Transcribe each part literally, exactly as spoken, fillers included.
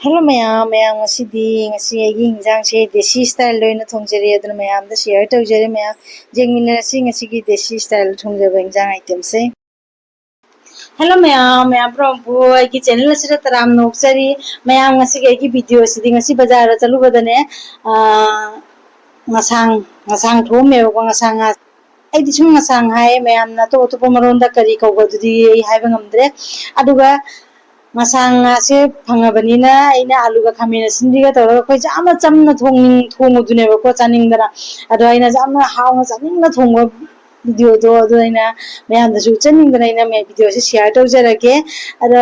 Hello ꯃꯌꯥꯝ, ꯃꯌꯥꯝ ꯉꯁꯤꯗꯤ, ꯉꯁꯤ ꯑꯩꯒꯤ ꯏꯟꯖꯥꯡꯁꯦ ꯗꯦꯁꯤ ꯁ꯭ꯇꯥꯏꯜꯗ ꯑꯣꯏꯅ ꯊꯣꯡꯖꯔꯦ꯫ ꯑꯗꯨꯅ ꯃꯌꯥꯝꯗ ꯁꯤꯌꯔ ꯇꯧꯖꯔꯦ꯫ ꯃꯌꯥꯝ ꯌꯦꯡꯃꯤꯟꯅꯔꯁꯤ ꯉꯁꯤꯒꯤ ꯗꯦꯁꯤ ꯁ꯭ꯇꯥꯏꯜꯗ ꯊꯣꯡꯖꯕ ꯏꯟꯖꯥꯡ ꯑꯥꯏꯇꯦꯝꯁꯦ꯫ ꯍꯦꯜꯂꯣ ꯃꯌꯥꯝ, ꯃꯌꯥꯝ ꯄꯨꯝꯅꯃꯛꯄꯨ ꯑꯩꯒꯤ ꯆꯦꯅꯦꯜ ꯑꯁꯤꯗ ꯇꯔꯥꯝꯅ ꯑꯣꯛꯆꯔꯤ꯫ ꯃꯌꯥꯝ ꯉꯁꯤꯒꯤ ꯑꯩꯒꯤ ꯚꯤꯗꯤꯑꯣꯁꯤꯗꯤ ꯉꯁꯤ ꯕꯖꯥꯔꯗ ꯆꯠꯂꯨꯕꯗꯅꯦ, ꯑꯥ, ꯉꯁꯥꯡ, ꯉꯁꯥꯡ ꯊꯣꯛꯑꯝꯃꯦꯕꯀꯣ, ꯉꯁꯥꯡ ꯉꯥ꯫ ꯑꯩꯗꯤ ꯁꯨꯝ ꯉꯁꯥꯡ ꯍꯥꯏ, ꯃꯌꯥꯝꯅ ꯑꯇꯣꯞ ꯑꯇꯣꯞꯄ ꯃꯔꯣꯟꯗ ꯀꯔꯤ ꯀꯧꯕ ꯑꯗꯨꯗꯤ ꯑꯩ ꯍꯥꯏꯕ ꯉꯝꯗ꯭ꯔꯦ꯫ ꯑꯗꯨꯒ ꯉꯁꯥꯡ ꯉꯥꯁꯦ ꯐꯪꯉꯕꯅꯤꯅ ꯑꯩꯅ ꯑꯂꯨꯒ ꯈꯥꯃꯦꯟ ꯑꯁꯤꯟꯕꯤꯒ ꯇꯧꯔꯒ ꯑꯩꯈꯣꯏꯁꯦ ꯌꯥꯝꯅ ꯆꯝꯅ ꯊꯣꯡꯅꯤꯡ-, ꯊꯣꯡꯉꯨꯗꯨꯅꯦꯕꯀꯣ, ꯆꯥꯅꯤꯡꯗꯅ꯫ ꯑꯗꯣ ꯑꯩꯅ ꯌꯥꯝꯅ ꯍꯥꯎꯅ ꯆꯥꯅꯤꯡꯅ ꯊꯣꯡꯕ ꯚꯤꯗꯤꯑꯣꯗꯣ ꯑꯗꯨ ꯑꯩꯅ ꯃꯌꯥꯝꯗꯁꯨ ꯎꯠꯆꯅꯤꯡꯗꯅ ꯑꯩꯅ ꯃꯌꯥꯝ ꯚꯤꯗꯤꯑꯣꯁꯦ ꯁꯤꯌꯔ ꯇꯧꯖꯔꯒꯦ꯫ ꯑꯗꯣ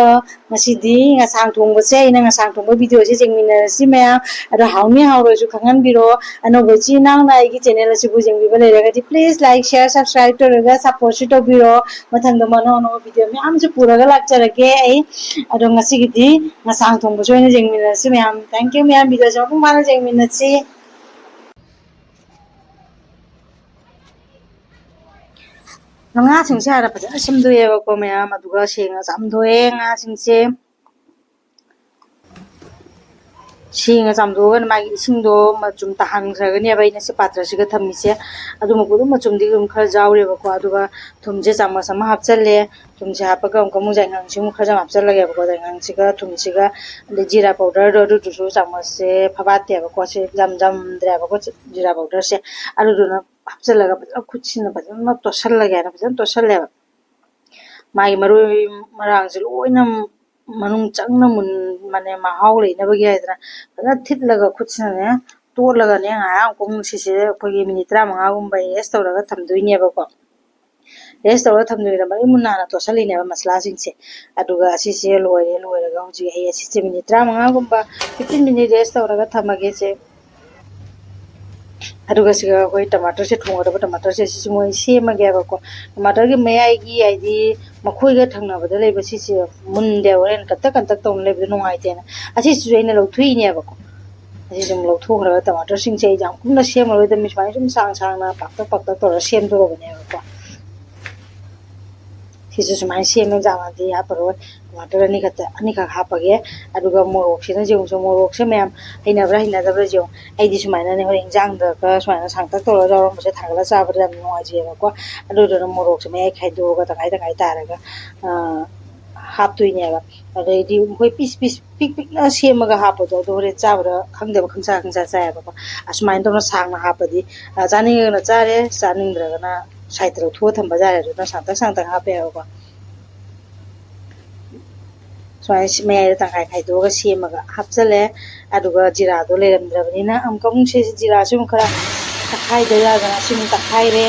ꯉꯁꯤꯗꯤ ꯉꯁꯥꯡ ꯊꯣꯡꯕꯁꯦ, ꯑꯩꯅ ꯉꯁꯥꯡ ꯊꯣꯡꯕ ꯚꯤꯗꯤꯑꯣꯁꯦ ꯌꯦꯡꯃꯤꯟꯅꯔꯁꯤ ꯃꯌꯥꯝ꯫ ꯑꯗꯣ ꯍꯥꯎꯅꯤ ꯍꯥꯎꯔꯣꯏꯁꯨ ꯈꯪꯍꯟꯕꯤꯔꯣ꯫ ꯑꯅꯧꯕ ꯏꯆꯤꯟ ꯏꯅꯥꯎꯅ ꯑꯩꯒꯤ ꯆꯦꯅꯦꯜ ꯑꯁꯤꯕꯨ ꯌꯦꯡꯕꯤꯕ ꯂꯩꯔꯒꯗꯤ please like, share, subscribe ꯇꯧꯔꯒ support ꯁꯨ ꯇꯧꯕꯤꯔꯣ꯫ ꯃꯊꯪꯗ ꯑꯅꯧ ꯑꯅꯧꯕ ꯚꯤꯗꯤꯑꯣ ꯃꯌꯥꯝꯁꯨ ꯄꯨꯔꯒ ꯂꯥꯛꯆꯔꯒꯦ ꯑꯩ꯫ ꯑꯗꯣ ꯉꯁꯤꯒꯤꯗꯤ ꯉꯁꯥꯡ ꯊꯣꯡꯕꯁꯨ ꯑꯣꯏꯅ ꯌꯦꯡꯃꯤꯟꯅꯔꯁꯤ ꯃꯌꯥꯝ꯫ Thank you ꯃꯌꯥꯝ, ꯚꯤꯗꯤꯑꯣꯁꯦ ꯃꯄꯨꯡ ꯐꯥꯅ ꯌꯦꯡꯃꯤꯟꯅꯁꯤ꯫ ꯉꯥꯁꯤꯡꯁꯦ ꯍꯥꯟꯅ ꯐꯖꯅ ꯁꯦꯝꯗꯣꯛꯑꯦꯕꯀꯣ ꯃꯌꯥꯝ, ꯑꯗꯨꯒ ꯁꯦꯡꯅ ꯆꯥꯝꯊꯣꯛꯑꯦ ꯉꯥꯁꯤꯡꯁꯦ꯫ ꯁꯦꯡꯅ ꯆꯥꯝꯊꯣꯛꯑꯒ ꯃꯥꯒꯤ ꯏꯁꯤꯡꯗꯣ ꯃꯆꯨꯝ ꯇꯥꯍꯟꯈ꯭ꯔꯒꯅꯦꯕ ꯑꯩꯅ ꯁꯤ ꯄꯥꯇ꯭ꯔꯁꯤꯒ ꯊꯝꯃꯤꯁꯦ꯫ ꯑꯗꯨ ꯃꯀꯨꯗꯨ ꯃꯆꯨꯝꯗꯤ ꯑꯗꯨꯝ ꯈꯔ ꯌꯥꯎꯔꯦꯕꯀꯣ꯫ ꯑꯗꯨꯒ ꯊꯨꯝꯁꯦ ꯆꯥꯃꯁ ꯑꯃ ꯍꯥꯞꯆꯜꯂꯦ꯫ ꯊꯨꯝꯁꯦ ꯍꯥꯞꯄꯒ ꯑꯃꯨꯛꯀ ꯑꯃꯨꯛ ꯌꯥꯏꯉꯪꯁꯤ ꯑꯃꯨꯛ ꯈꯔ ꯌꯥꯝ ꯍꯥꯞꯆꯜꯂꯒꯦꯕꯀꯣ꯫ ꯌꯥꯏꯉꯪꯁꯤꯒ ꯊꯨꯝꯁꯤꯒ, ꯑꯗꯩ ꯖꯤꯔꯥ ꯄꯥꯎꯗꯔꯗꯣ ꯑꯗꯨꯗꯨꯁꯨ ꯆꯥꯃꯁꯁꯦ ꯐꯕꯥꯠꯇꯦꯕꯀꯣ꯫ ꯁꯦ ꯌꯥꯝ ꯌꯥꯝꯗ꯭ꯔꯦꯕꯀꯣ ꯖꯤꯔꯥ ꯄꯥꯎꯗꯔꯁꯦ꯫ ꯑꯗꯨꯗꯨꯅ ꯍꯥꯞꯆꯜꯂꯒ ꯐꯖꯅ ꯈꯨꯠꯁꯤꯅ ꯐꯖꯅ ꯇꯣꯠꯁꯜꯂꯒꯦꯅ ꯐꯖꯅ ꯇꯣꯠꯁꯜꯂꯦꯕ꯫ ꯃꯥꯒꯤ ꯃꯔꯣꯏ ꯃꯔꯥꯡꯁꯦ ꯂꯣꯏꯅ ꯃꯅꯨꯡ ꯆꯪꯅ ꯃꯨꯟ-, ꯃꯥꯅꯦ, ꯃꯍꯥꯎ ꯂꯩꯅꯕꯒꯤ ꯍꯥꯏꯗꯅ ꯐꯖꯅ ꯊꯤꯠꯂꯒ ꯈꯨꯠꯁꯤꯅꯅꯦ ꯇꯣꯠꯂꯒꯅꯦ ꯉꯥꯏꯍꯥꯛ ꯑꯃꯨꯛ ꯁꯤꯁꯦ ꯑꯩꯈꯣꯏꯒꯤ ꯃꯤꯅꯤꯠ ꯇꯔꯥꯃꯉꯥꯒꯨꯝꯕ rest ꯇꯧꯔꯒ ꯊꯝꯗꯣꯏꯅꯦꯕꯀꯣ꯫ Rest ꯇꯧꯔꯒ ꯊꯝꯗꯣꯏꯅꯦꯕ, ꯃꯔꯤ ꯃꯨꯟꯅ ꯍꯥꯟꯅ ꯇꯣꯠꯁꯜꯂꯤꯅꯦꯕ ꯃꯁꯂꯥꯁꯤꯡꯁꯦ꯫ ꯑꯗꯨꯒ ꯑꯁꯤꯁꯦ ꯂꯣꯏꯔꯦ, ꯂꯣꯏꯔꯒ ꯍꯧꯖꯤꯛ ꯑꯩ ꯑꯁꯤꯁꯦ ꯃꯤꯅꯤꯠ ꯇꯔꯥꯃꯉꯥꯒꯨꯝꯕ, fifteen minute rest ꯇꯧꯔꯒ ꯊꯝꯃꯒꯦ ꯁꯦ꯫ ꯑꯗꯨꯒ ꯁꯤꯒ ꯑꯩꯈꯣꯏ ꯇꯃꯥꯇꯔꯁꯦ ꯊꯣꯡꯒꯗꯕ, ꯇꯃꯥꯇꯔꯁꯦ ꯁꯤꯁꯨ ꯃꯣꯏ ꯁꯦꯝꯃꯒꯦꯕꯀꯣ꯫ ꯇꯃꯥꯇꯔꯒꯤ ꯃꯌꯥꯏꯒꯤ ꯍꯥꯏꯗꯤ ꯃꯈꯣꯏꯒ ꯊꯪꯅꯕꯗ ꯂꯩꯕ ꯁꯤꯁꯦ ꯃꯨꯟꯗꯦ, ꯍꯣꯔꯦꯟ ꯀꯟꯇꯛ ꯀꯟꯇꯛ ꯇꯧꯅ ꯂꯩꯕꯗꯣ ꯅꯨꯡꯉꯥꯏꯇꯦꯅ꯫ ꯑꯁꯤꯁꯤꯁꯨ ꯑꯩꯅ ꯂꯧꯊꯣꯛꯏꯅꯦꯕꯀꯣ꯫ ꯑꯁꯤꯁꯦ ꯑꯃꯨꯛ ꯂꯧꯊꯣꯛꯈ꯭ꯔꯒ ꯇꯃꯥꯇꯔꯁꯤꯡꯁꯦ ꯑꯩ ꯌꯥꯝ ꯀꯨꯞꯅ ꯁꯦꯝꯃꯔꯣꯏꯗꯕꯅꯤ, ꯁꯨꯃꯥꯏꯅ ꯁꯨꯝ ꯁꯥꯡ ꯁꯥꯡꯅ ꯄꯥꯛꯇꯛ ꯄꯥꯛꯇꯛ ꯇꯧꯔꯒ ꯁꯦꯝꯗꯣꯔꯕꯅꯦꯕꯀꯣ꯫ ꯁꯤꯁꯨ ꯁꯨꯃꯥꯏꯅ ꯁꯦꯝꯃꯦ, ꯌꯥꯝꯅꯗꯤ ꯍꯥꯞꯄꯔꯣꯏ꯫ ꯇꯃꯥꯇꯔ ꯑꯅꯤꯈꯛꯇ, ꯑꯅꯤꯈꯛ ꯍꯥꯞꯄꯒꯦ꯫ ꯑꯗꯨꯒ ꯃꯣꯔꯣꯛꯁꯤꯅ ꯌꯦꯡꯉꯨꯁꯦ, ꯃꯣꯔꯣꯛꯁꯦ ꯃꯌꯥꯝ ꯍꯩꯅꯕ꯭ꯔꯥ ꯍꯩꯅꯗꯕ꯭ꯔꯥ ꯌꯦꯡꯉꯨ꯫ ꯑꯩꯗꯤ ꯁꯨꯃꯥꯏꯅꯅꯦ, ꯍꯣꯔꯦꯟ ꯏꯟꯖꯥꯡꯗꯒ ꯁꯨꯃꯥꯏꯅ ꯁꯥꯡꯇꯛ ꯇꯧꯔꯒ ꯌꯥꯎꯔꯝꯕꯁꯦ ꯊꯥꯡꯒꯠꯂ ꯆꯥꯕꯗ ꯌꯥꯝ ꯅꯨꯡꯉꯥꯏꯖꯩꯑꯕꯀꯣ꯫ ꯑꯗꯨꯗꯨꯅ ꯃꯣꯔꯣꯛꯁꯦ ꯃꯌꯥꯏ ꯈꯥꯏꯗꯣꯛꯑꯒ ꯇꯪꯈꯥꯏ ꯇꯪꯈꯥꯏ ꯇꯥꯔꯒ, ꯑ, ꯍꯥꯞꯇꯣꯏꯅꯦꯕ꯫ ꯑꯗꯩꯗꯤ ꯃꯈꯣꯏ ꯄꯤꯁ ꯄꯤꯁ ꯄꯤꯛ ꯄꯤꯛꯅ ꯁꯦꯝꯃꯒ ꯍꯥꯞꯄꯗꯣ, ꯑꯗꯣ ꯍꯣꯔꯦꯟ ꯆꯥꯕꯗ ꯈꯪꯗꯕ ꯈꯪꯁꯥ ꯈꯪꯁꯥ ꯆꯥꯏꯌꯦꯕꯀꯣ꯫ ꯑꯁꯨꯃꯥꯏꯅ ꯇꯧꯅ ꯁꯥꯡꯅ ꯍꯥꯞꯄꯗꯤ, ꯑ, ꯆꯥꯅꯤꯡꯉꯒꯅ ꯆꯥꯔꯦ, ꯆꯥꯅꯤꯡꯗ꯭ꯔꯒꯅ ꯁꯥꯏꯠꯇ ꯂꯧꯊꯣꯛꯑ ꯊꯝꯕ ꯌꯥꯔꯦ꯫ ꯑꯗꯨꯅ ꯁꯥꯡꯇꯛ ꯁꯥꯡꯇꯛ ꯍꯥꯞꯄꯦꯕꯀꯣ꯫ ꯁꯨꯃꯥꯏꯅ ꯁꯤ ꯃꯌꯥꯏꯗ ꯇꯪꯈꯥꯏ ꯈꯥꯏꯗꯣꯛꯑꯒ ꯁꯦꯝꯃꯒ ꯍꯥꯞꯆꯜꯂꯦ꯫ ꯑꯗꯨꯒ ꯖꯤꯔꯥꯗꯣ ꯂꯩꯔꯝꯗ꯭ꯔꯕꯅꯤꯅ ꯑꯃꯨꯛꯀ ꯑꯃꯨꯛ ꯁꯤ ꯖꯤꯔꯥꯁꯨ ꯑꯃꯨꯛ ꯈꯔ ꯇꯛꯈꯥꯏꯗ ꯌꯥꯗꯅ ꯁꯤ ꯑꯃꯨꯛ ꯇꯛꯈꯥꯏꯔꯦ꯫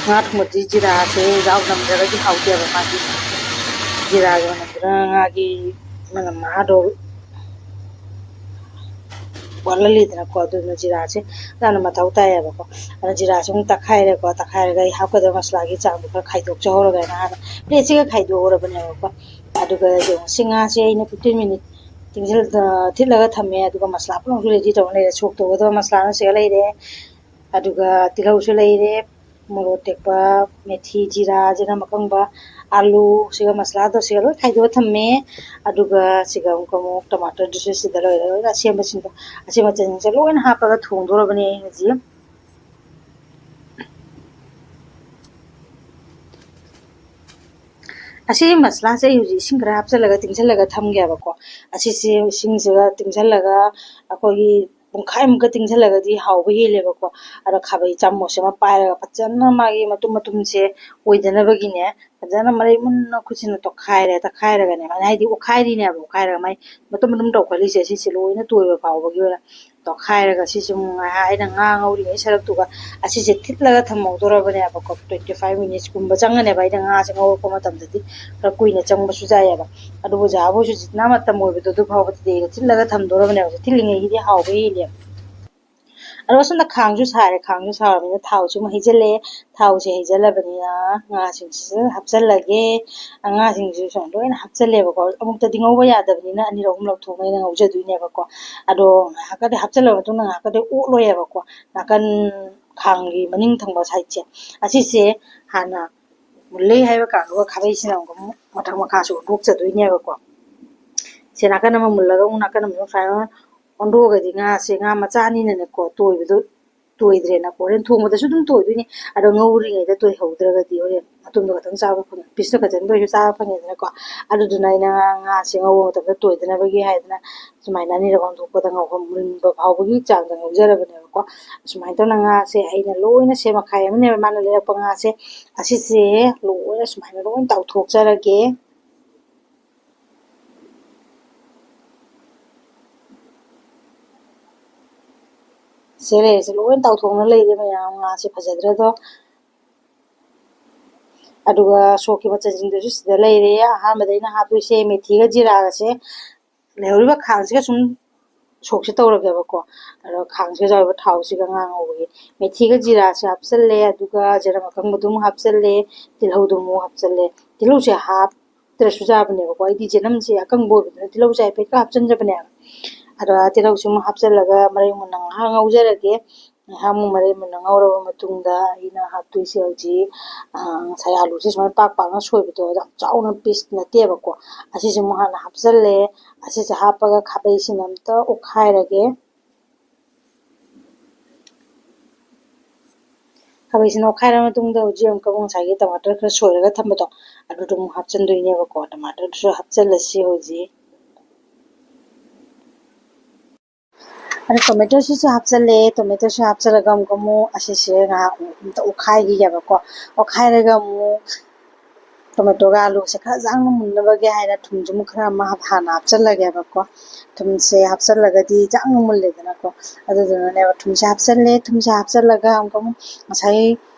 ꯉꯥ ꯊꯣꯡꯕꯗꯤ ꯖꯤꯔꯥꯁꯦ ꯌꯥꯎ ꯅꯝꯗ꯭ꯔꯒꯗꯤ ꯍꯥꯎꯇꯦꯕ ꯃꯥꯗꯤ꯫ ꯖꯤꯔꯥꯒꯤ ꯃꯅꯝꯗꯨꯅ ꯉꯥꯒꯤ ꯃꯅꯝ ꯃꯍꯥꯗꯣ ꯋꯥꯠꯍꯜꯂꯤꯗꯅꯀꯣ꯫ ꯑꯗꯨꯅ ꯖꯤꯔꯥꯁꯦ ꯌꯥꯝꯅ ꯃꯊꯧ ꯇꯥꯏꯌꯦꯕꯀꯣ꯫ ꯑꯗ ꯖꯤꯔꯥꯁꯦ ꯑꯃꯨꯛ ꯇꯛꯈꯥꯏꯔꯦꯀꯣ꯫ ꯇꯛꯈꯥꯏꯔꯒ ꯑꯩ ꯍꯥꯞꯀꯗꯕ ꯃꯁꯂꯥꯒꯤ ꯆꯥꯡꯗꯣ ꯈꯔ ꯈꯥꯏꯗꯣꯛꯆꯍꯧꯔꯒ ꯑꯩꯅ ꯍꯥꯟꯅ ꯄ꯭ꯂꯦꯠꯁꯤꯒ ꯈꯥꯏꯗꯣꯛꯍꯧꯔꯕꯅꯦꯕꯀꯣ꯫ ꯑꯗꯨꯒ ꯌꯦꯡꯉꯣ, ꯁꯤ ꯉꯥꯁꯦ ꯑꯩꯅ fifteen minute ꯇꯤꯡꯁꯤꯜ-, ꯑ, ꯊꯤꯠꯂꯒ ꯊꯝꯃꯦ꯫ ꯑꯗꯨꯒ ꯃꯁꯂꯥ ꯄꯨꯝꯅꯃꯛꯁꯨ ready ꯇꯧꯔ ꯂꯩꯔꯦ꯫ ꯁꯣꯛ ꯇꯧꯒꯗꯕ ꯃꯁꯂꯥꯅ ꯁꯤꯒ ꯂꯩꯔꯦ꯫ ꯑꯗꯨꯒ ꯇꯤꯜꯍꯧꯁꯨ ꯂꯩꯔꯦ, ꯃꯣꯔꯣꯛ ꯑꯇꯦꯛꯄ, ꯃꯦꯊꯤ, ꯖꯤꯔꯥ, ꯖꯤꯔꯥ ꯑꯀꯪꯕ, ꯑꯥꯂꯨ, ꯁꯤꯒ ꯃꯁꯂꯥꯗꯣ ꯁꯤꯒ ꯂꯣꯏ ꯈꯥꯏꯗꯣꯛꯑ ꯊꯝꯃꯦ꯫ ꯑꯗꯨꯒ ꯁꯤꯒ ꯑꯃꯨꯛ, ꯑꯃꯨꯛ ꯇꯃꯥꯇꯔꯗꯨꯁꯨ ꯁꯤꯗ ꯂꯣꯏꯔꯦ꯫ ꯂꯣꯏꯅ ꯑꯁꯦꯝꯕꯁꯤꯡꯗꯣ, ꯑꯁꯤ ꯃꯆꯜꯁꯤꯡꯁꯦ ꯂꯣꯏꯅ ꯍꯥꯞꯄꯒ ꯊꯣꯡꯗꯣꯔꯕꯅꯦ ꯑꯩ ꯍꯧꯖꯤꯛ꯫ ꯑꯁꯤꯒꯤ ꯃꯁꯂꯥꯁꯦ ꯑꯩ ꯍꯧꯖꯤꯛ ꯏꯁꯤꯡ ꯈꯔ ꯍꯥꯞꯆꯤꯜꯂꯒ ꯇꯤꯡꯁꯤꯜꯂꯒ ꯊꯝꯒꯦꯕꯀꯣ꯫ ꯑꯁꯤꯁꯦ ꯏꯁꯤꯡꯁꯤꯒ ꯇꯤꯡꯁꯤꯜꯂꯒ ꯑꯩꯈꯣꯏꯒꯤ ꯄꯨꯡꯈꯥꯏꯃꯨꯛꯀ ꯇꯤꯡꯁꯤꯜꯂꯒꯗꯤ ꯍꯥꯎꯕ ꯍꯦꯜꯂꯦꯕꯀꯣ꯫ ꯑꯗꯣ ꯈꯥꯕꯩ ꯆꯥꯃꯁ ꯑꯃ ꯄꯥꯏꯔꯒ ꯐꯖꯅ ꯃꯥꯒꯤ ꯃꯇꯨꯝ ꯃꯇꯨꯝꯁꯦ ꯑꯣꯏꯗꯅꯕꯒꯤꯅꯦ, ꯐꯖꯅ ꯃꯔꯩ ꯃꯨꯟꯅ ꯈꯨꯠꯁꯤꯅ ꯇꯣꯠꯈꯥꯏꯔꯦ, ꯇꯛꯈꯥꯏꯔꯒꯅꯦ, ꯍꯥꯏꯗꯤ ꯑꯣꯠꯈꯥꯏꯔꯤꯅꯦꯕ, ꯑꯣꯠꯈꯥꯏꯔꯒ ꯃꯥꯏ ꯃꯇꯨꯝ ꯃꯇꯨꯝ ꯇꯧꯈꯠꯂꯤꯁꯦ ꯁꯤꯁꯦ ꯂꯣꯏꯅ ꯇꯣꯏꯕ ꯐꯥꯎꯕꯒꯤ ꯑꯣꯏꯅ ꯇꯣꯠꯈꯥꯏꯔꯒ ꯁꯤꯁꯨ ꯑꯃꯨꯛ ꯉꯥꯏꯍꯥꯛ ꯑꯩꯅ ꯉꯥ ꯉꯧꯔꯤꯉꯩ ꯁꯔꯨꯛꯇꯨꯒ ꯑꯁꯤꯁꯦ ꯊꯤꯠꯂꯒ ꯊꯝꯍꯧꯗꯣꯔꯕꯅꯦꯕꯀꯣ꯫ Twenty five minutes ꯀꯨꯝꯕ ꯆꯪꯒꯅꯦꯕ ꯑꯩꯅ ꯉꯥꯁꯦ ꯉꯧꯔꯛꯄ ꯃꯇꯝꯗꯗꯤ꯫ ꯈꯔ ꯀꯨꯏꯅ ꯆꯪꯕꯁꯨ ꯌꯥꯏꯑꯕ꯫ ꯑꯗꯨꯕꯨ ꯍꯧꯖꯤꯛ ꯍꯧꯖꯤꯛꯅ ꯃꯇꯝ ꯑꯣꯏꯕꯗꯣ ꯑꯗꯨ ꯐꯥꯎꯕꯗꯤ ꯊꯤꯠꯂꯒ ꯊꯝꯗꯣꯔꯕꯅꯦꯕ꯫ ꯊꯤꯠꯂꯤꯉꯩꯒꯤꯗꯤ ꯍꯥꯎꯕ ꯍꯦꯜꯂꯦꯕ꯫ ꯑꯗꯣ ꯁꯣꯝꯗ ꯈꯥꯡꯁꯨ ꯁꯥꯔꯦ꯫ ꯈꯥꯡꯁꯨ ꯁꯥꯔꯕꯅꯤꯅ ꯊꯥꯎꯁꯨ ꯑꯃꯨꯛ ꯍꯩꯖꯤꯜꯂꯦ꯫ ꯊꯥꯎꯁꯦ ꯍꯩꯖꯤꯜꯂꯕꯅꯤꯅ ꯉꯥꯁꯤꯡꯁꯤꯁꯨ ꯍꯥꯞꯆꯤꯜꯂꯒꯦ꯫ ꯉꯥꯁꯤꯡꯁꯤꯁꯨ ꯂꯣꯏꯅ ꯍꯥꯞꯆꯤꯜꯂꯦꯕꯀꯣ꯫ ꯑꯃꯨꯛꯇꯗꯤ ꯉꯧꯕ ꯌꯥꯗꯕꯅꯤꯅ ꯑꯅꯤꯔꯛ ꯑꯍꯨꯝꯂꯛ ꯊꯣꯡꯉꯒ ꯑꯩꯅ ꯉꯧꯖꯗꯣꯏꯅꯦꯕꯀꯣ꯫ ꯑꯗꯣ ꯉꯥꯏꯍꯥꯛꯀꯗꯤ ꯍꯥꯞꯆꯤꯜꯂꯕ ꯃꯇꯨꯡꯗ ꯉꯥꯏꯍꯥꯛꯀꯗꯤ ꯑꯣꯠꯂꯣꯏꯌꯦꯕꯀꯣ꯫ ꯅꯥꯀꯟ ꯈꯥꯡꯒꯤ ꯃꯅꯤꯡ ꯊꯪꯕ ꯁꯥꯏꯠꯁꯦ, ꯑꯁꯤꯁꯦ ꯍꯥꯟꯅ ꯃꯨꯜꯂꯦ ꯍꯥꯏꯕ ꯀꯥꯟꯗꯨꯒ ꯈꯥꯕꯩꯁꯤꯅ ꯑꯃꯨꯛ ꯃꯊꯛ ꯃꯈꯥꯁꯨ ꯑꯣꯟꯊꯣꯛꯆꯗꯣꯏꯅꯦꯕꯀꯣ꯫ ꯁꯦ ꯅꯥꯀꯟ ꯑꯃ ꯃꯨꯜꯂꯒ ꯑꯃꯨꯛ ꯅꯥꯀꯟ ꯑꯃ ꯁꯨꯃꯥꯏꯅ ꯑꯣꯟꯊꯣꯛꯑꯒꯗꯤ ꯉꯥꯁꯦ, ꯉꯥ ꯃꯆꯥ ꯑꯅꯤꯅꯅꯦꯀꯣ, ꯇꯣꯏꯕꯗꯣ ꯇꯣꯏꯗ꯭ꯔꯦꯅꯀꯣ꯫ ꯍꯣꯔꯦꯟ ꯊꯣꯡꯕꯗꯁꯨ ꯑꯗꯨꯝ ꯇꯣꯏꯗꯣꯏꯅꯤ꯫ ꯑꯗꯣ ꯉꯧꯔꯤꯉꯩꯗ ꯇꯣꯏꯍꯧꯗ꯭ꯔꯒꯗꯤ ꯍꯣꯔꯦꯟ ꯃꯇꯨꯝꯗꯣ ꯈꯛꯇꯪ ꯆꯥꯕ ꯐꯪꯉꯦ, ꯄꯤꯁꯇꯣ ꯈꯛꯇꯪꯗ ꯑꯣꯏꯔꯁꯨ ꯆꯥꯕ ꯐꯪꯉꯦꯗꯅꯀꯣ꯫ ꯑꯗꯨꯗꯨꯅ ꯑꯩꯅ ꯉꯥ, ꯉꯥꯁꯦ ꯉꯧꯕ ꯃꯇꯝꯗ ꯇꯣꯏꯗꯅꯕꯒꯤ ꯍꯥꯏꯗꯅ ꯁꯨꯃꯥꯏꯅ ꯑꯅꯤꯔꯛ ꯑꯣꯟꯊꯣꯛꯄꯗ ꯉꯧꯕ ꯃꯨꯟꯕ ꯐꯥꯎꯕꯒꯤ ꯆꯥꯡꯗ ꯉꯧꯖꯔꯕꯅꯦꯕꯀꯣ꯫ ꯁꯨꯃꯥꯏꯅ ꯇꯧꯅ ꯉꯥꯁꯦ ꯑꯩꯅ ꯂꯣꯏꯅ ꯁꯦ ꯃꯈꯥꯏ ꯑꯃꯅꯦꯕ ꯃꯥꯅ ꯂꯩꯔꯛꯄ ꯉꯥꯁꯦ, ꯑꯁꯤꯁꯦ ꯂꯣꯏꯅ ꯁꯨꯃꯥꯏꯅ ꯂꯣꯏ ꯇꯥꯎꯊꯣꯛꯆꯔꯒꯦ꯫ ꯁꯦ ꯂꯩꯔꯦꯁꯦ, ꯂꯣꯏ ꯇꯥꯎꯊꯣꯛꯅ ꯂꯩꯔꯦ ꯃꯌꯥꯝ, ꯉꯥꯁꯦ ꯐꯖꯗ꯭ꯔꯗꯣ꯫ ꯑꯗꯨꯒ ꯁꯣꯛꯀꯤ ꯃꯆꯜꯁꯤꯡꯗꯨꯁꯨ ꯁꯤꯗ ꯂꯩꯔꯦ꯫ ꯑꯍꯥꯟꯕꯗ ꯑꯩꯅ ꯍꯥꯞꯇꯣꯏꯁꯦ ꯃꯦꯊꯤꯒ ꯖꯤꯔꯥꯒꯁꯦ, ꯂꯩꯍꯧꯔꯤꯕ ꯈꯥꯡꯁꯤꯒ ꯁꯨꯝ ꯁꯣꯛꯁꯦ ꯇꯧꯔꯒꯦꯕꯀꯣ꯫ ꯑꯗꯣ ꯈꯥꯡꯁꯤꯒ ꯌꯥꯎꯔꯤꯕ ꯊꯥꯎꯁꯤꯒ ꯉꯥ ꯉꯧꯕꯒꯤ ꯃꯦꯊꯤꯒ ꯖꯤꯔꯥꯁꯦ ꯍꯥꯞꯆꯜꯂꯦ, ꯑꯗꯨꯒ ꯖꯤꯔꯥ ꯑꯀꯪꯕꯗꯨ ꯑꯃꯨꯛ ꯍꯥꯞꯆꯜꯂꯦ, ꯇꯤꯜꯍꯧꯗꯨ ꯑꯃꯨꯛ ꯍꯥꯞꯆꯜꯂꯦ꯫ ꯇꯤꯜꯍꯧꯁꯦ ꯍꯥꯞꯇ꯭ꯔꯁꯨ ꯌꯥꯕꯅꯦꯕꯀꯣ, ꯑꯩꯗꯤ ꯖꯦꯅꯝꯁꯦ ꯑꯀꯪꯕ ꯑꯣꯏꯕꯗꯨꯅ ꯇꯤꯜꯍꯧꯁꯦ ꯍꯥꯏꯐꯦꯠꯀ ꯍꯥꯞꯆꯤꯟꯖꯕꯅꯦꯕ꯫ ꯑꯗꯣ ꯇꯤꯜꯍꯧꯁꯦ ꯑꯃꯨꯛ ꯍꯥꯞꯆꯜꯂꯒ ꯃꯔꯩ ꯃꯨꯟꯅ ꯉꯥꯏꯍꯥꯛ ꯉꯧꯖꯔꯒꯦ꯫ ꯉꯥꯏꯍꯥꯛ ꯑꯃꯨꯛ ꯃꯔꯩ ꯃꯨꯟꯅ ꯉꯧꯔꯕ ꯃꯇꯨꯡꯗ ꯑꯩꯅ ꯍꯥꯞꯇꯣꯏꯁꯦ ꯍꯧꯖꯤꯛ, ꯑ, ꯉꯁꯥꯏ ꯑꯥꯂꯨꯁꯦ ꯁꯨꯃꯥꯏꯅ ꯄꯥꯛ ꯄꯥꯛꯅ ꯁꯣꯏꯕꯗꯣ, ꯌꯥꯝ ꯆꯥꯎꯅ ꯄꯤꯁ ꯅꯠꯇꯦꯕꯀꯣ꯫ ꯑꯁꯤꯁꯦ ꯑꯃꯨꯛ ꯍꯥꯟꯅ ꯍꯥꯞꯆꯜꯂꯦ꯫ ꯑꯁꯤꯁꯦ ꯍꯥꯞꯄꯒ ꯈꯥꯕꯩꯁꯤꯅ ꯑꯝꯇ ꯑꯣꯠꯈꯥꯏꯔꯒꯦ꯫ ꯈꯥꯕꯩꯁꯤꯅ ꯑꯣꯠꯈꯥꯏꯔ ꯃꯇꯨꯡꯗ ꯍꯧꯖꯤꯛ ꯑꯃꯨꯛꯀ ꯉꯁꯥꯏꯒꯤ ꯇꯃꯥꯇꯔ ꯈꯔ ꯁꯣꯏꯔꯒ ꯊꯝꯕꯗꯣ, ꯑꯗꯨꯗꯣ ꯑꯃꯨꯛ ꯍꯥꯞꯆꯤꯟꯗꯣꯏꯅꯦꯕꯀꯣ꯫ ꯇꯃꯥꯇꯔꯗꯨꯁꯨ ꯍꯥꯞꯆꯤꯜꯂꯁꯤ ꯍꯧꯖꯤꯛ꯫ ꯑꯗꯣ ꯇꯣꯃꯦꯇꯣꯁꯤꯁꯨ ꯍꯥꯞꯆꯜꯂꯦ꯫ ꯇꯣꯃꯦꯇꯣꯁꯨ ꯍꯥꯞꯆꯜꯂꯒ ꯑꯃꯨꯛꯀ ꯑꯃꯨꯛ ꯑꯁꯤꯁꯦ ꯉꯥꯏꯍꯥꯛ ꯑꯃꯨꯛ ꯑꯝꯇ ꯑꯣꯠꯈꯥꯏꯈꯤꯒꯦꯕꯀꯣ꯫ ꯑꯣꯠꯈꯥꯏꯔꯒ ꯑꯃꯨꯛ ꯇꯣꯃꯦꯇꯣꯒ ꯑꯂꯨꯁꯦ ꯈꯔ ꯌꯥꯡꯅ ꯃꯨꯟꯅꯕꯒꯤ ꯍꯥꯏꯅ ꯊꯨꯝꯁꯨ ꯑꯃꯨꯛ ꯈꯔ ꯑꯃ ꯍꯥꯟꯅ ꯍꯥꯞꯆꯜꯂꯒꯦꯕꯀꯣ꯫ ꯊꯨꯝꯁꯦ ꯍꯥꯞꯆꯜꯂꯒꯗꯤ ꯌꯥꯡꯅ ꯃꯨꯜꯂꯦꯗꯅꯀꯣ꯫ ꯑꯗꯨꯗꯨꯅꯅꯦꯕ ꯊꯨꯝꯁꯦ ꯍꯥꯞꯆꯜꯂꯦ꯫ ꯊꯨꯝꯁꯦ ꯍꯥꯞꯆꯜꯂꯒ ꯑꯃꯨꯛꯀ ꯑꯃꯨꯛ ꯉꯁꯥꯏ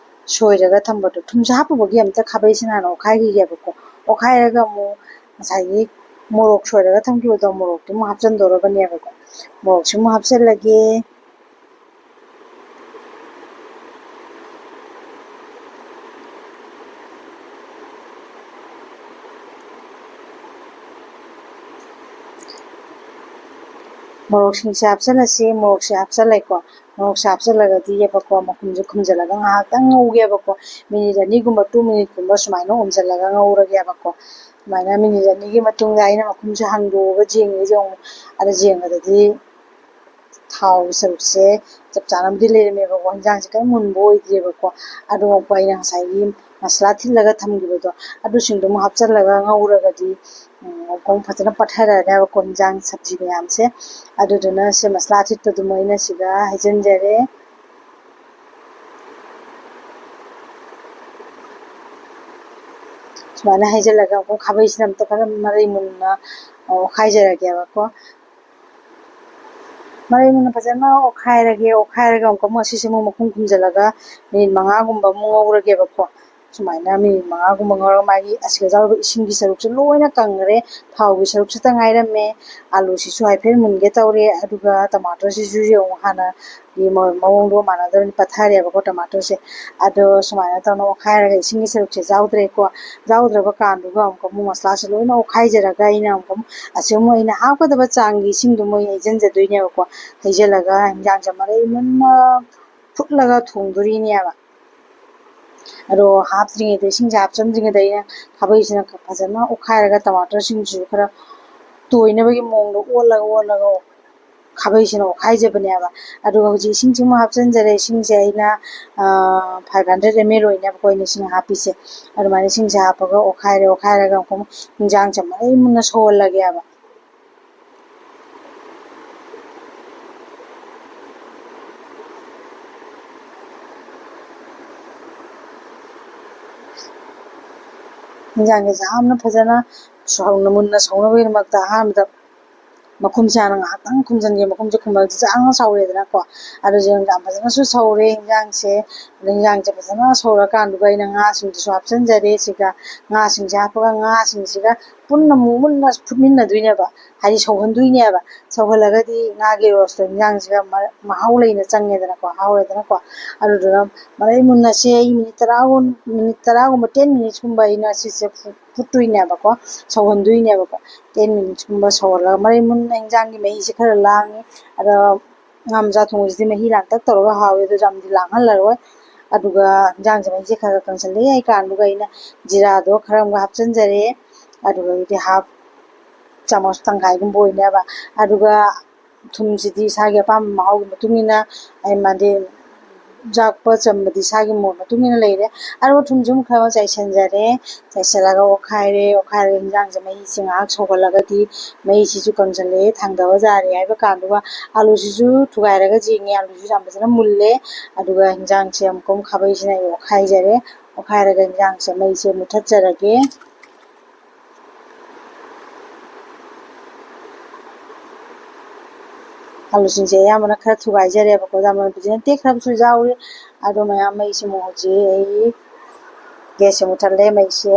ꯁꯣꯏꯔꯒ ꯊꯝꯕꯗꯣ, ꯊꯨꯝꯁꯦ ꯍꯥꯞꯄꯨꯕꯒꯤ ꯑꯝꯇ ꯈꯥꯕꯩꯁꯤꯅ ꯍꯥꯟꯅ ꯑꯣꯠꯈꯥꯏꯈꯤꯒꯦꯕꯀꯣ꯫ ꯑꯣꯠꯈꯥꯏꯔꯒ ꯑꯃꯨꯛ ꯉꯁꯥꯏꯒꯤ ꯃꯣꯔꯣꯛ ꯁꯣꯏꯔꯒ ꯊꯝꯈꯤꯕꯗꯣ, ꯃꯣꯔꯣꯛꯇꯨ ꯑꯃꯨꯛ ꯍꯥꯞꯆꯤꯟꯗꯧꯔꯕꯅꯦꯕꯀꯣ꯫ ꯃꯣꯔꯣꯛꯁꯨ ꯑꯃꯨꯛ ꯍꯥꯞꯆꯤꯜꯂꯒꯦ꯫ ꯃꯣꯔꯣꯛꯁꯤꯡꯁꯦ ꯍꯥꯞꯆꯤꯜꯂꯁꯤ꯫ ꯃꯣꯔꯣꯛꯁꯦ ꯍꯥꯞꯆꯤꯜꯂꯦꯀꯣ꯫ ꯃꯣꯔꯣꯛꯁꯦ ꯍꯥꯞꯆꯤꯜꯂꯒꯗꯤꯕꯀꯣ, ꯃꯈꯨꯝꯁꯦ ꯈꯨꯝꯖꯤꯜꯂꯒ ꯉꯥꯏꯍꯥꯛꯇꯪ ꯉꯧꯒꯦꯕꯀꯣ꯫ ꯃꯤꯅꯤꯠ ꯑꯅꯤꯒꯨꯝꯕ, two minuteꯀꯨꯝꯕ ꯁꯨꯃꯥꯏꯅ ꯎꯝꯖꯤꯜꯂꯒ ꯉꯧꯔꯒꯦꯕꯀꯣ꯫ ꯁꯨꯃꯥꯏꯅ ꯃꯤꯅꯤꯠ ꯑꯅꯤꯒꯤ ꯃꯇꯨꯡꯗ ꯑꯩꯅ ꯃꯈꯨꯝꯁꯦ ꯍꯥꯡꯗꯣꯛꯑꯒ ꯌꯦꯡꯉꯦ꯫ ꯌꯦꯡꯉꯨ, ꯑꯗ ꯌꯦꯡꯕꯗꯗꯤ ꯊꯥꯎꯒꯤ ꯁꯔꯨꯛꯁꯦ ꯆꯞ ꯆꯥꯅꯕꯨꯗꯤ ꯂꯩꯔꯝꯃꯦꯕꯀꯣ, ꯍꯤꯟꯖꯥꯡꯁꯦ ꯀꯔꯤꯝ ꯃꯨꯟꯕ ꯑꯣꯏꯗ꯭ꯔꯤꯑꯕꯀꯣ꯫ ꯑꯗꯨꯒ ꯑꯩꯅ ꯉꯁꯥꯏꯒꯤ ꯃꯁꯂꯥ ꯊꯤꯠꯂꯒ ꯊꯝꯈꯤꯕꯗꯣ, ꯑꯗꯨꯁꯤꯡꯗꯣ ꯑꯃꯨꯛ ꯍꯥꯞꯆꯤꯜꯂꯒ ꯉꯧꯔꯒꯗꯤ, ꯎꯝ, ꯑꯃꯨꯛ ꯐꯖꯅ ꯄꯠꯊꯔꯅꯦꯕꯀꯣ, ꯍꯤꯟꯖꯥꯡ ꯁꯕꯖꯤ ꯃꯌꯥꯝꯁꯦ꯫ ꯑꯗꯨꯗꯨꯅ ꯁꯦ ꯃꯁꯂꯥ ꯊꯤꯠꯄꯗꯨꯃ ꯑꯩꯅ ꯁꯤꯗ ꯍꯩꯖꯤꯟꯖꯔꯦ꯫ ꯁꯨꯃꯥꯏꯅ ꯍꯩꯖꯤꯜꯂꯒ ꯑꯃꯨꯛ ꯈꯥꯕꯩꯁꯤꯅ ꯑꯝꯇ ꯈꯔ ꯃꯔꯩ ꯃꯨꯟꯅ ꯑꯣꯠꯈꯥꯏꯖꯔꯒꯦꯕꯀꯣ꯫ ꯃꯔꯩ ꯃꯨꯟꯅ ꯐꯖꯅ ꯑꯣꯠꯈꯥꯏꯔꯒꯦ꯫ ꯑꯣꯠꯈꯥꯏꯔꯒ ꯑꯃꯨꯛꯀ ꯑꯃꯨꯛ ꯑꯁꯤꯁꯦ ꯑꯃꯨꯛ ꯃꯈꯨꯝ ꯈꯨꯝꯖꯤꯜꯂꯒ ꯃꯤꯅꯤꯠ ꯃꯉꯥꯒꯨꯝꯕ ꯑꯃꯨꯛ ꯉꯧꯔꯒꯦꯕꯀꯣ꯫ ꯁꯨꯃꯥꯏꯅ ꯃꯤꯅꯤꯠ ꯃꯉꯥꯒꯨꯝꯕ ꯉꯧꯔꯒ ꯃꯥꯒꯤ ꯑꯁꯤꯗ ꯌꯥꯎꯔꯤꯕ ꯏꯁꯤꯡꯒꯤ ꯁꯔꯨꯛꯁꯦ ꯂꯣꯏꯅ ꯀꯪꯈ꯭ꯔꯦ꯫ ꯊꯥꯎꯒꯤ ꯁꯔꯨꯛꯁꯤꯇ ꯉꯥꯏꯔꯝꯃꯦ꯫ ꯑꯥꯂꯨꯁꯤꯁꯨ ꯍꯥꯏꯐꯦꯠ ꯃꯨꯟꯒꯦ ꯇꯧꯔꯦ꯫ ꯑꯗꯨꯒ ꯇꯃꯥꯇꯔꯁꯤꯁꯨ ꯌꯦꯡꯉꯨ, ꯍꯥꯟꯅ ꯃꯑꯣꯡꯗꯣ ꯃꯥꯟꯅꯗꯕꯅꯤ, ꯄꯠꯊꯔꯦꯕꯀꯣ ꯇꯃꯥꯇꯔꯁꯦ꯫ ꯑꯗꯣ ꯁꯨꯃꯥꯏꯅ ꯇꯧꯅ ꯑꯣꯠꯈꯥꯏꯔꯒ ꯏꯁꯤꯡꯒꯤ ꯁꯔꯨꯛꯁꯦ ꯌꯥꯎꯗ꯭ꯔꯦꯀꯣ꯫ ꯌꯥꯎꯗ꯭ꯔꯕ ꯀꯥꯟꯗꯨꯒ ꯑꯃꯨꯛꯀ ꯑꯃꯨꯛ ꯃꯁꯂꯥꯁꯦ ꯂꯣꯏꯅ ꯑꯣꯠꯈꯥꯏꯖꯔꯒ ꯑꯩꯅ ꯑꯃꯨꯛꯀ ꯑꯃꯨꯛ ꯑꯁꯤ ꯑꯃꯨꯛ ꯑꯩꯅ ꯍꯥꯞꯀꯗꯕ ꯆꯥꯡꯒꯤ ꯏꯁꯤꯡꯗꯨ ꯃꯣꯏ ꯍꯩꯖꯤꯟꯖꯗꯣꯏꯅꯦꯕꯀꯣ꯫ ꯍꯩꯖꯤꯜꯂꯒ ꯍꯤꯟꯖꯥꯡꯁꯦ ꯃꯔꯩ ꯃꯨꯟꯅ ꯐꯨꯠꯂꯒ ꯊꯣꯡꯗꯣꯔꯤꯅꯦꯕ꯫ ꯑꯗꯣ ꯍꯥꯞꯇ꯭ꯔꯤꯉꯩꯗ, ꯏꯁꯤꯡꯁꯦ ꯍꯥꯞꯆꯤꯟꯗ꯭ꯔꯤꯉꯩꯗ ꯑꯩꯅ ꯈꯥꯕꯩꯁꯤꯅ ꯐꯖꯅ ꯑꯣꯠꯈꯥꯏꯔꯒ ꯇꯃꯥꯇꯔꯁꯤꯡꯁꯤꯁꯨ ꯈꯔ ꯇꯣꯏꯅꯕꯒꯤ ꯃꯑꯣꯡꯗ ꯑꯣꯠꯂꯒ ꯑꯣꯠꯂꯒ ꯈꯥꯕꯩꯁꯤꯅ ꯑꯣꯠꯈꯥꯏꯖꯕꯅꯦꯕ꯫ ꯑꯗꯨꯒ ꯍꯧꯖꯤꯛ ꯏꯁꯤꯡꯁꯤꯃꯨꯛ ꯍꯥꯞꯆꯤꯟꯖꯔꯦ꯫ ꯏꯁꯤꯡꯁꯦ ꯑꯩꯅ, ꯑꯥ, five hundred M L ꯑꯣꯏꯅꯦꯕꯀꯣ ꯑꯩꯅ ꯏꯁꯤꯡ ꯍꯥꯞꯄꯤꯁꯦ꯫ ꯑꯗꯨꯃꯥꯏꯅ ꯏꯁꯤꯡꯁꯦ ꯍꯥꯞꯄꯒ ꯑꯣꯠꯈꯥꯏꯔꯦ꯫ ꯑꯣꯠꯈꯥꯏꯔꯒ ꯑꯃꯨꯛ ꯍꯤꯟꯖꯥꯡꯁꯦ ꯃꯔꯩ ꯃꯨꯟꯅ ꯁꯧꯍꯜꯂꯒꯦꯕ꯫ ꯍꯤꯟꯖꯥꯡꯁꯦ ꯌꯥꯝꯅ ꯐꯖꯅ ꯁꯧꯅ, ꯃꯨꯟꯅ ꯁꯧꯅꯕꯒꯤꯗꯃꯛꯇ ꯑꯍꯥꯟꯕꯗ ꯃꯈꯨꯝꯁꯦ ꯍꯥꯟꯅ ꯉꯥꯏꯍꯥꯛꯇꯪ ꯈꯨꯝꯖꯤꯟꯒꯦ꯫ ꯃꯈꯨꯝꯁꯦ ꯈꯨꯝꯕꯗ ꯆꯥꯡꯅ ꯁꯧꯔꯦꯗꯅꯀꯣ꯫ ꯑꯗꯨꯁꯨ ꯌꯥꯝ ꯐꯖꯅꯁꯨ ꯁꯧꯔꯦ ꯍꯤꯟꯖꯥꯡꯁꯦ꯫ ꯑꯗ ꯍꯤꯟꯖꯥꯡꯁꯦ ꯐꯖꯅ ꯁꯧꯔꯀꯥꯟꯗꯨꯗ ꯑꯩꯅ ꯉꯥꯁꯤꯡꯗꯨꯁꯨ ꯍꯥꯞꯆꯤꯟꯖꯔꯦ ꯁꯤꯒ꯫ ꯉꯥꯁꯤꯡꯁꯦ ꯍꯥꯞꯄꯒ ꯉꯥꯁꯤꯡꯁꯤꯒ ꯄꯨꯟꯅ ꯑꯃꯨꯛ ꯃꯨꯟꯅ ꯐꯨꯠꯃꯤꯟꯅꯗꯣꯏꯅꯦꯕ, ꯍꯥꯏꯗꯤ ꯁꯧꯍꯟꯗꯣꯏꯅꯦꯕ꯫ ꯁꯧꯍꯜꯂꯒꯗꯤ ꯉꯥꯒꯤ ꯔꯣꯁꯇꯣ ꯍꯤꯟꯖꯥꯡꯁꯤꯒ ꯃ-, ꯃꯍꯥꯎ ꯂꯩꯅ ꯆꯪꯉꯦꯗꯅꯀꯣ, ꯍꯥꯎꯔꯦꯗꯅꯀꯣ꯫ ꯑꯗꯨꯗꯨꯅ ꯃꯔꯩ ꯃꯨꯟꯅꯁꯦ꯫ ꯑꯩ ꯃꯤꯅꯤꯠ ꯇꯔꯥꯒꯨꯝ-, ꯃꯤꯅꯤꯠ ꯇꯔꯥꯒꯨꯝꯕ, ten minutesꯀꯨꯝꯕ ꯑꯩꯅ ꯁꯤꯁꯦ ꯐꯨ-, ꯐꯨꯠꯇꯣꯏꯅꯦꯕꯀꯣ, ꯁꯧꯍꯟꯗꯣꯏꯅꯦꯕꯀꯣ꯫ Ten minutesꯀꯨꯝꯕ ꯁꯧꯍꯜꯂꯒ ꯃꯔꯩ ꯃꯨꯟꯅ, ꯍꯤꯟꯖꯥꯡꯒꯤ ꯃꯍꯤꯁꯦ ꯈꯔ ꯂꯥꯡꯉꯤ꯫ ꯑꯗꯣ ꯉꯥ ꯃꯆꯥ ꯊꯣꯡꯕꯁꯤꯗꯤ ꯃꯍꯤ ꯂꯥꯡꯇꯛ ꯇꯧꯔꯒ ꯍꯥꯎꯋꯦ, ꯑꯗꯨꯁꯨ ꯌꯥꯝꯗꯤ ꯂꯥꯡꯍꯜꯂꯔꯣꯏ꯫ ꯑꯗꯨꯒ ꯏꯟꯖꯥꯡꯁꯦ ꯃꯍꯤꯁꯦ ꯈꯔ ꯈꯔ ꯀꯪꯁꯜꯂꯛꯑꯦ ꯍꯥꯏ ꯀꯥꯟꯗꯨꯒ ꯑꯩꯅ ꯖꯤꯔꯥꯗꯣ ꯈꯔ ꯑꯃꯒ ꯍꯥꯞꯆꯤꯟꯖꯔꯦ꯫ ꯑꯗꯨꯒ ꯑꯗꯨꯗꯤ ꯍꯥꯞ ꯆꯥꯃꯁ ꯇꯪꯈꯥꯏꯒꯨꯝꯕ ꯑꯣꯏꯅꯦꯕ꯫ ꯑꯗꯨꯒ ꯊꯨꯝꯁꯤꯗꯤ ꯏꯁꯥꯒꯤ ꯑꯄꯥꯝꯕ ꯃꯍꯥꯎꯒꯤ ꯃꯇꯨꯡ ꯏꯟꯅ, ꯑꯩ ꯃꯥꯗꯤ ꯌꯥꯛꯄ ꯆꯝꯕꯗꯤ ꯏꯁꯥꯒꯤ ꯃꯣꯠ ꯃꯇꯨꯡ ꯏꯟꯅ ꯂꯩꯔꯦ꯫ ꯑꯗꯨꯒ ꯊꯨꯝꯁꯤ ꯑꯃꯨꯛ ꯈꯔ ꯆꯥꯏꯁꯤꯟꯖꯔꯦ꯫ ꯆꯥꯏꯁꯤꯜꯂꯒ ꯑꯣꯠꯈꯥꯏꯔꯦ꯫ ꯑꯣꯠꯈꯥꯏꯔꯒ ꯏꯟꯖꯥꯡꯁꯦ ꯃꯍꯤꯁꯦ ꯉꯥꯏꯍꯥꯛ ꯁꯧꯒꯠꯂꯒꯗꯤ, ꯃꯍꯤꯁꯤꯁꯨ ꯀꯪꯁꯤꯜꯂꯛꯑꯦ, ꯊꯥꯡꯗꯕ ꯌꯥꯔꯦ ꯍꯥꯏꯕ ꯀꯥꯟꯗꯨꯒ ꯑꯂꯨꯁꯤꯁꯨ ꯊꯨꯒꯥꯏꯔꯒ ꯌꯦꯡꯉꯦ꯫ ꯑꯂꯨꯁꯤꯁꯨ ꯌꯥꯝ ꯐꯖꯅ ꯃꯨꯜꯂꯦ꯫ ꯑꯗꯨꯒ ꯏꯟꯖꯥꯡꯁꯦ ꯑꯃꯨꯛꯀ ꯈꯥꯕꯩꯁꯤꯅ ꯑꯩ ꯑꯣꯠꯈꯥꯏꯖꯔꯦ꯫ ꯑꯣꯠꯈꯥꯏꯔꯒ ꯏꯟꯖꯥꯡꯁꯦ ꯃꯩꯁꯦ ꯃꯨꯊꯠꯆꯔꯒꯦ꯫ ꯑꯂꯨꯁꯤꯡꯁꯦ ꯑꯌꯥꯝꯕꯅ ꯈꯔ ꯊꯨꯒꯥꯏꯖꯔꯦꯕꯀꯣ, ꯌꯥꯝꯅ ꯐꯖꯅ ꯇꯦꯛꯈ꯭ꯔꯕꯁꯨ ꯌꯥꯎꯔꯤ꯫ ꯑꯗꯣ ꯃꯌꯥꯝ, ꯃꯩꯁꯤꯃꯨꯛ ꯍꯧꯖꯤꯛ ꯑꯩ ꯒ꯭ꯌꯥꯁꯁꯦ ꯃꯨꯊꯠꯂꯦ, ꯃꯩꯁꯦ꯫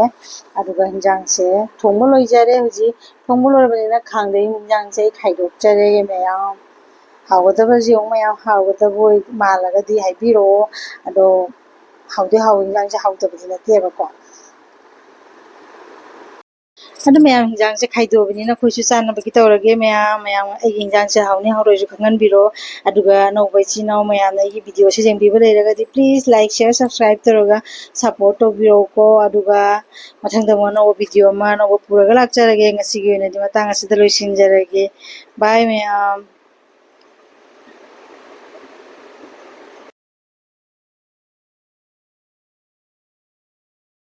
ꯑꯗꯨꯒ ꯍꯤꯟꯖꯥꯡꯁꯦ ꯊꯣꯡꯕ ꯂꯣꯏꯖꯔꯦ꯫ ꯍꯧꯖꯤꯛ ꯊꯣꯡꯕ ꯂꯣꯏꯔꯕꯅꯤꯅ ꯈꯥꯡꯗꯒꯤ ꯍꯤꯟꯖꯥꯡꯁꯦ ꯑꯩ ꯈꯥꯏꯗꯣꯛꯆꯔꯦ ꯃꯌꯥꯝ꯫ ꯍꯥꯎꯒꯗꯕꯁꯦ ꯌꯦꯡꯉꯨ ꯃꯌꯥꯝ, ꯍꯥꯎꯒꯗꯕ ꯑꯣꯏ ꯃꯥꯜꯂꯒꯗꯤ ꯍꯥꯏꯕꯤꯔꯛꯑꯣ꯫ ꯑꯗꯣ ꯍꯥꯎꯗꯤ ꯍꯥꯎꯋꯤ, ꯍꯤꯟꯖꯥꯡꯁꯦ ꯍꯥꯎꯇꯕꯗꯤ ꯅꯠꯇꯦꯕꯀꯣ꯫ ꯑꯗꯨ ꯃꯌꯥꯝ, ꯍꯤꯟꯖꯥꯡꯁꯦ ꯈꯥꯏꯗꯣꯛꯑꯕꯅꯤꯅ ꯑꯩꯈꯣꯏꯁꯨ ꯆꯥꯅꯕꯒꯤ ꯇꯧꯔꯒꯦ꯫ ꯃꯌꯥꯝ, ꯃꯌꯥꯝ ꯑꯩꯒꯤ ꯍꯤꯟꯖꯥꯡꯁꯦ ꯍꯥꯎꯅꯤ ꯍꯥꯎꯔꯣꯏꯁꯨ ꯈꯪꯍꯟꯕꯤꯔꯣ꯫ ꯑꯗꯨꯒ ꯑꯅꯧꯕ ꯏꯆꯤꯟ ꯏꯅꯥꯎ ꯃꯌꯥꯝꯅ ꯑꯩꯒꯤ ꯚꯤꯗꯤꯑꯣꯁꯦ ꯌꯦꯡꯕꯤꯕ ꯂꯩꯔꯒꯗꯤ please like, share, subscribe ꯇꯧꯔꯒ support ꯇꯧꯕꯤꯔꯛꯎꯀꯣ꯫ ꯑꯗꯨꯒ ꯃꯊꯪꯗ ꯑꯃꯨꯛ ꯑꯅꯧꯕ ꯚꯤꯗꯤꯑꯣ ꯑꯃ ꯑꯅꯧꯕ ꯄꯨꯔꯒ ꯂꯥꯛꯆꯔꯒꯦ꯫ ꯉꯁꯤꯒꯤ ꯑꯣꯏꯅꯗꯤ ꯃꯇꯥꯡ ꯑꯁꯤꯗ ꯂꯣꯏꯁꯤꯟꯖꯔꯒꯦ꯫ Bye ꯃꯌꯥꯝ꯫